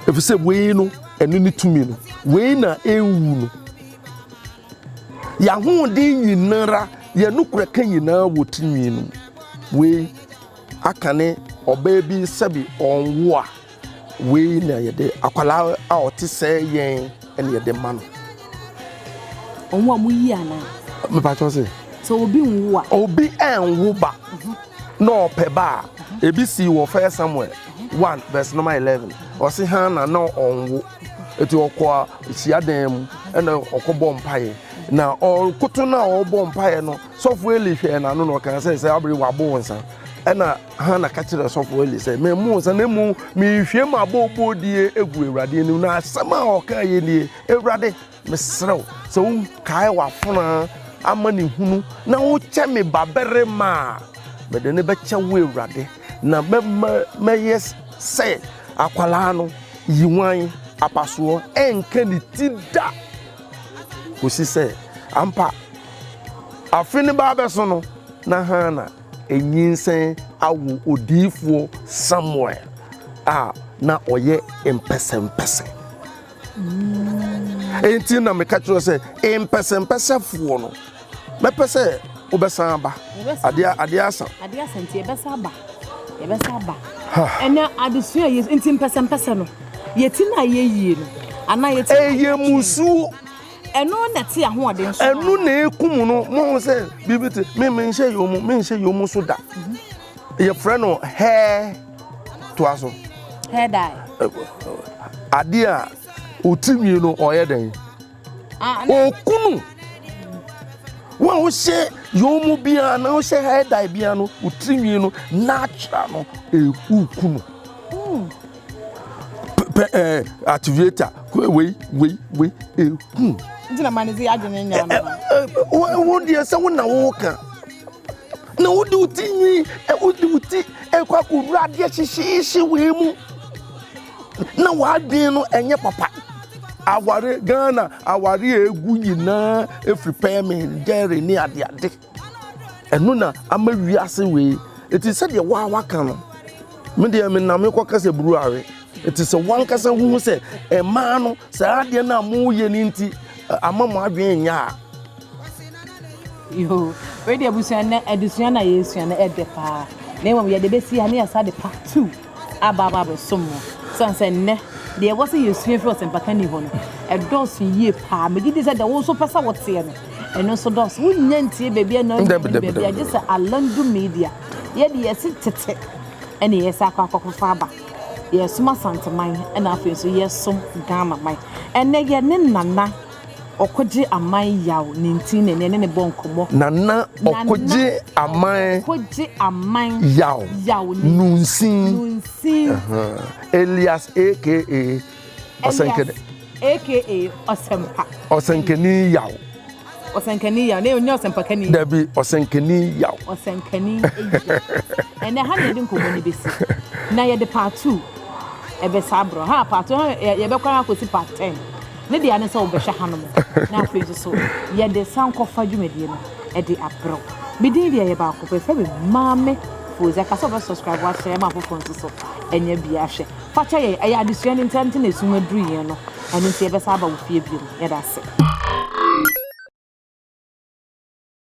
ɛfiri sɛ wei no ɛno ne tumi no wei na ɛnwu no yɛahoɔden nyinara yɛn nokorɛ ka nyinaa wɔ tumi no wei aka ne ɔbaa bi sɛbi ɔnwo a Wei na yɛde akwadaa a ɔte sɛ yɛn na yɛde ma no. Wɔn a wɔyi anaa? Mepakyɛw se. Sɛ obi nwo a. Obi nwo ba na ɔpɛ ba a, ebi sii wɔ First Samuel 1 verse number 11. Ɔse Hannah na ɔnwo. Eti ɔkɔ hyiadan mu ɛna ɔkɔbɔ mpaeɛ. Na ɔkoto no a ɔrebɔ mpaeɛ no, sɔfo Eli hwɛɛ n'ano na ɔkaa sɛ, sɛ abere wabo wo nsa. Ɛna Hannah ka kyerɛɛ sɔfo Eli sɛ, Memmoo nsa na mmom merehwie m'abooboodie agu Awurade anim. Na asɛm a ɔkaeɛ nie, Awurade, Mesrɛ wo, sɛ wokae w'afenaa amanehunu na wokyɛ me babarima a, mede no bɛkyɛ wo Awurade, na mɛma mɛyɛ sɛ akwadaa no yiwan apasoɔ ɛnka ne ti da kɔsi sɛ ampa afe no ba abɛso no na Hana anyinsɛn awo odiyifoɔ Samuel a na ɔyɛ mpɛsɛmpɛsɛ. Enti na meka kyerɛ sɛ mpɛsɛmpɛsɛfoɔ no, mɛpɛ sɛ wobɛsan aba. Adeɛ adeɛ asa. Adeɛ asa nti yɛbɛsan aba. Yɛbɛsan aba. Ɛnɛ adesua yɛ nti mpɛsɛmpɛsɛ no yɛti na yɛ yie no anaa yɛti na ɛyɛ musuo. Ɛno na ɛte ahoɔden so. Ɛno na ekum no. Mo ho sɛ biribi te me me nhyɛ yɛ mu me nhyɛ yɛ mu so da. Yɛfrɛ no hair toa so. Hair dye. Adeɛ a ɔti nwi no ɔyɛ dɛn? Ah, Ɔkunu. Wo a wohyɛ yɔn mu biara na wohyɛ hair dye biara no, wo tiri nwi no natural no ɛkunu. Pɛ ɛɛ activator wei wei wei ɛkunu. Nti na ma ne dze adwene nya no. Wo deɛ sɛ wo na woka. Na wode wo ti nwi wode wo ti ɛkɔ akɔwura adeɛ hyehyeehye wei mu na w'adwene no ɛnyɛ papa. Aware Ghana aware a egu nyinaa efiri pɛɛme dɛre ne adeade ɛno na ama wiase wei eti sɛdeɛ waa waka no me deɛ me nam kɔ kasa buru awe eti sɛ wankasa huhu sɛ ɛmaa no saa adeɛ no a moyɛ no nti ama mo adwene nyɛ a. Yoo, wei deɛ abusua nnɛ adesua no a yɛresua no ɛdɛ paa. Na mmom yɛde bɛsi ha ne yɛasa de part 2 aba aba abɛsom mo. Sane sɛ nnɛ deɛ ɛwɔ sɛ yɛsua firi ɔsɛmpakani hɔ no ɛdɔɔso yie paa. Megye di sɛ deɛ wo nso pɛ sɛ woteɛ no ɛno nso dɔɔso. Wonnya ntie baabi a na baabi a gye sɛ Alandu Media. Yɛde yɛsi tete ɛne yɛsa akɔ akɔfa aba. Yɛsom Asanteman ɛna afei nso yɛsom Ghana man. Ɛnnɛ yɛne Nana Ɔkogye aman yaw ne nti na ɛne ne bɔ nkɔmmɔ. Nana ɔkogye aman. Ɔkogye aman. Yaw. Yaw ne. Nunsin. Nunsin. Elias aka Ɔsɛnkani. Elias aka Ɔsɛmpa. Ɔsɛnkani yaw. Ɔsɛnkani yaw na ɔnyɛ ɔsɛmpakani. Dabi ɔsɛnkani yaw. Ɔsɛnkani yaw. Ɛnɛ ha na yɛde nkɔmmɔ no bɛsi. Na yɛde part 2 ɛbɛsa abrɛ. Ha part 2 ha yɛbɛkɔ ha akɔsi part 10. Ne dea ne sɛ wobɛhwɛ hanom na afei nso so yɛde sankɔfa dwumadie no de abrɛ wo. Me din deɛ yɛ baako pɛ, yɛfrɛ me Maame Fozia. Ka sɛ wobɛ subscribe wahyɛ ma afoforɔ nso so anya bi ahwɛ. Fa kyɛ yɛn, ɛyɛ adesua no nti na esum aduru yɛn no, ɛno nti yɛbɛsan aba wo fie bio. Yɛda ase.